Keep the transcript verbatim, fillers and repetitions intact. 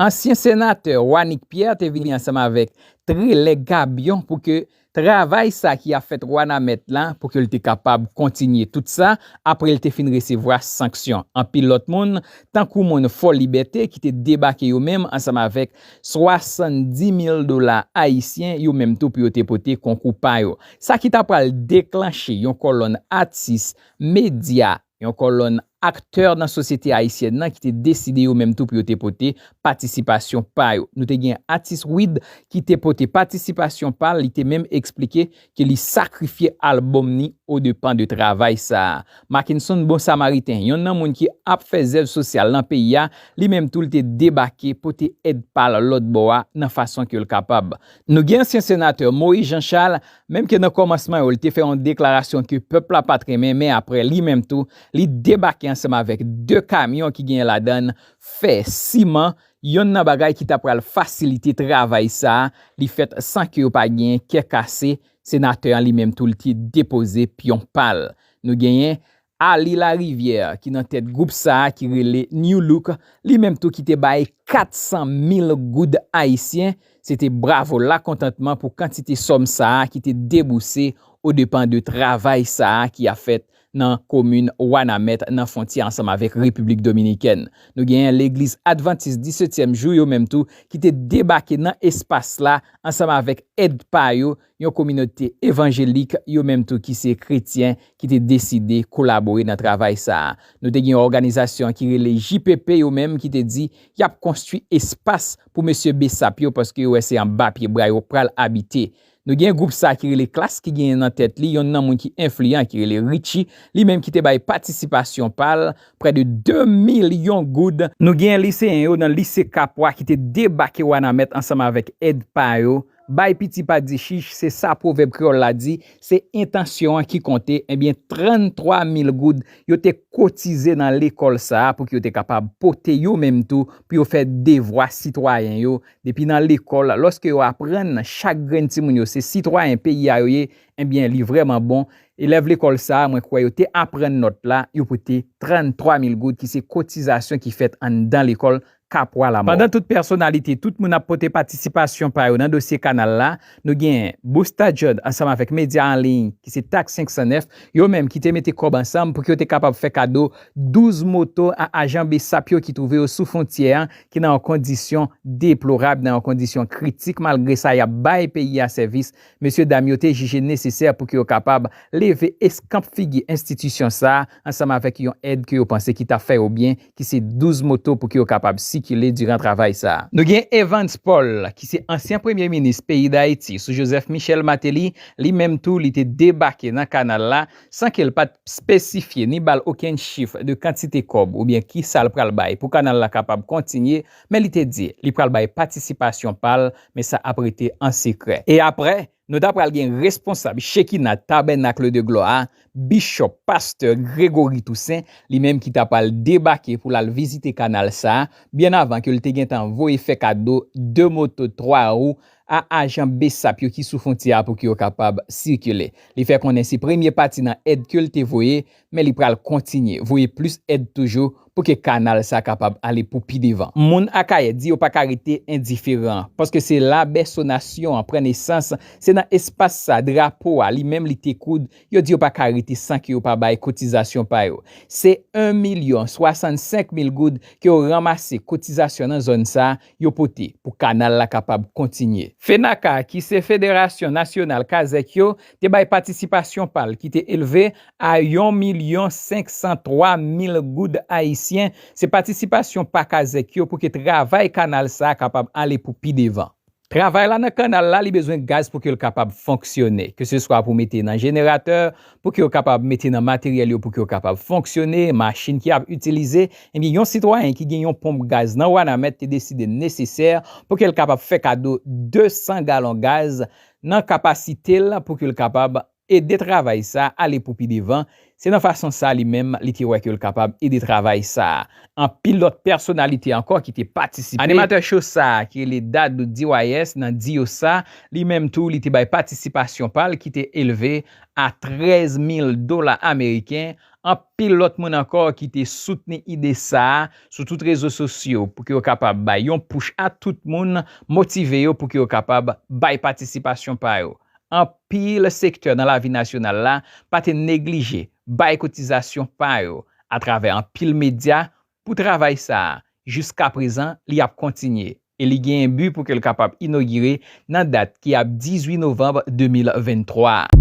Ansyen senatè Wanick Pierre te vini ansanm avèk Trélé Gabion pou ke travay sa ki ap fèt Wanament la, pou ke l te kapab kontinye tout sa, apre l te fin resevwa sanksyon. Anpil lòt moun, tankou moun Fò Libète ki te debake yo menm ansanm avèk swasanndimil dola ayisyen, yo menm tou pou yo te pote konkou pa yo. Sa ki ta pral deklanche yon kòlonn atis, medya, yon kòlonn aktè nan sosyete ayisyèn nan ki te deside yo menm tou pou yo te pote patisipasyon pa yo. Nou te gen atis Wid ki te pote patisipasyon pa l, li te menm eksplike ke li sakrifye albòm ni odepan de travay sa a. Mackenson Bon Samariten, yonn nan moun ki ap fè zèv sosyal nan peyi a, li menm tou li te debake pote èd pa l lòt bò a nan fason ke l kapab. Nou gen ansyen senatè Moïse Jean Charles, menm ke nan kòmansman yo, li te fè yon deklarasyon ke pèp la pa t renmen, men apre li menm tou, li debake ansanm avèk de kamyon ki gen ladan l fè, siman, yonn nan bagay ki ta pral fasilite travay sa a, li fèt san ke yo pa gen kè kase, senatè an li menm tou li te depoze pyon pa l. Nou genyen Ali Larivière ki nan tèt gwoup sa a ki rele New Look, li menm tou ki te bay katsan mil goud ayisyen. Se te bravo, lakontantman pou kantite sòm sa a ki te debouse odepan de travay sa a ki ap fèt nan komin Wanament nan fwontyè ansanm avèk Repiblik Dominikèn. Nou genyen Legliz Advantis Disetyèm Jou yo menm tou ki te debake nan espas la ansanm avèk èd pa yo, yon kominote evanjelik yo menm tou ki se kretyen ki te deside kolabore nan travay sa a. Nou te gen yon òganizasyon ki rele J P P yo menm ki te di y ap konstwi espas pou mesye Bessap yo paske yo wè se anba pye bwa yo pral abite. Nou gen gwoup sa ki rele Klas ki genyen nan tèt li yonn nan moun ki enfliyan ki rele Richie, li menm ki te bay patisipasyon pa l, prè de de milyon goud. Nou gen liseyen yo nan lise Kapwa ki te debake Wanament ansanm avèk èd pa yo. Bay piti pa di chich, se sa pwovèb kreyòl la di, se entansyon an ki konte. Ebyen, tranntwa mil goud yo te kotize nan lekòl sa a pou ke yo te kapab pote yo menm tou, pou yo fè devwa sitwayen yo. Depi nan lekòl, lòske yo aprann chak grenn timoun yo se sitwayen peyi a yo ye, ebyen, li vrèman bon. Elèv lekòl sa a, mwen kwè yo te aprann nòt la, yo pote tranntwa mil goud ki se kotizasyon ki fèt anndan lekòl Kapwa Lamò. Pandan tout pèsonalite, tout moun ap pote patisipasyon pa yo nan dosye kanal la, nou gen Busta Judd ansanm avèk medya an liy ki se Tak senk san nèf, yo menm ki te mete kòb ansanm pou ke yo te kapab fè kado douz moto a ajan Bessap yo ki twouve yo sou fwontyè an, ki nan yon kondisyon deplorab, nan yon kondisyon kritik. Malgre sa, y ap bay peyi a sèvis. Mesye dam yo te jije nesesè pou ke yo kapab leve eskanp figi enstitisyon sa a ansanm avèk yon èd ke yo panse ki t ap fè yo byen, ki se douz moto pou ke yo kapab sikile diran travay sa a. Nou gen Evans Paul, ki se ansyen premye minis peyi Dayiti sou Joseph Michel Martelly, li menm tou li te debake nan kanal la san ke l pa t espesifye ni ba l okenn chif de kantite kòb oubyen kisa l pral bay pou kanal la kapab kontinye, men li te di li pral bay patisipasyon pa l, men sa ap rete an sekrè. E apre, nou ta pral gen responsab Shekinah Tabernacle de Gloire, Bishop, Pastè Gregory Toussaint, li menm ki ta pral debake pou l al vizite kanal sa a, byen avan ke l te gentan voye fè kado de moto twa wou a ajan Bessap yo ki sou fwontyè a pou ke yo kapab sikile. Li fè konnen se premye pati nan èd ke l te voye, men li pral kontinye voye plis èd toujou pou ke kanal sa kapab ale pou pi devan. Moun Akayè di yo pa ka rete endiferan, paske se la bèso nasyon an pran nesans, se nan espas sa drapo a li menm li te koud, yo di yo pa ka rete san ke yo pa bay kotizasyon pa yo. Se en milyon swasannsenk mil goud ke yo ranmase kotizasyon nan zòn sa, yo pote pou kanal la kapab kontinye. FENACA, ki se Federasyon Nasyonal Kazèk yo, te bay patisipasyon pa l ki te elve a yon milyon senk san twa mil goud ayisyen. Se patisipasyon pa Kazèk yo pou ke travay kanal sa a kapab ale pou pi devan. Travay la nan kanal la, li bezwen gaz pou ke l kapab fonksyone, keseswa pou mete nan jeneratè, pou ke yo kapab mete nan materyèl yo, pou ke yo kapab fonksyone, machin ki ap itilize. Ebyen, yon sitwayen ki gen yon ponp gaz nan Wanament te deside nesesè pou ke l kapab fè kado de san galon gaz nan kapasite l pou ke l kapab ede travay sa a ale pou pi devan. Se nan fason sa a li menm li te wè ke l kapab ede travay sa a. Anpil lòt pèsonalite ankò ki te patisipe. Animatè show sa a ki rele Dadou D Y S nan Diyosa, li menm tou li te bay patisipasyon pa l ki te elve a trèz mil dola ameriken. Anpil lòt moun ankò ki te soutni ide sa a sou tout rezo sosyo pou ke yo kapab bay yon pouch a tout moun, motive yo pou ke yo kapab bay patisipasyon pa yo. Anpil sektè nan lavi nasyonal la pa te neglije bay kotizasyon pa yo atravè anpil medya pou travay sa a. Jiskaprezan, li ap kontinye e li genyen bi pou ke l kapab inogire nan dat ki ap dizuit novanm de mil venntwa a.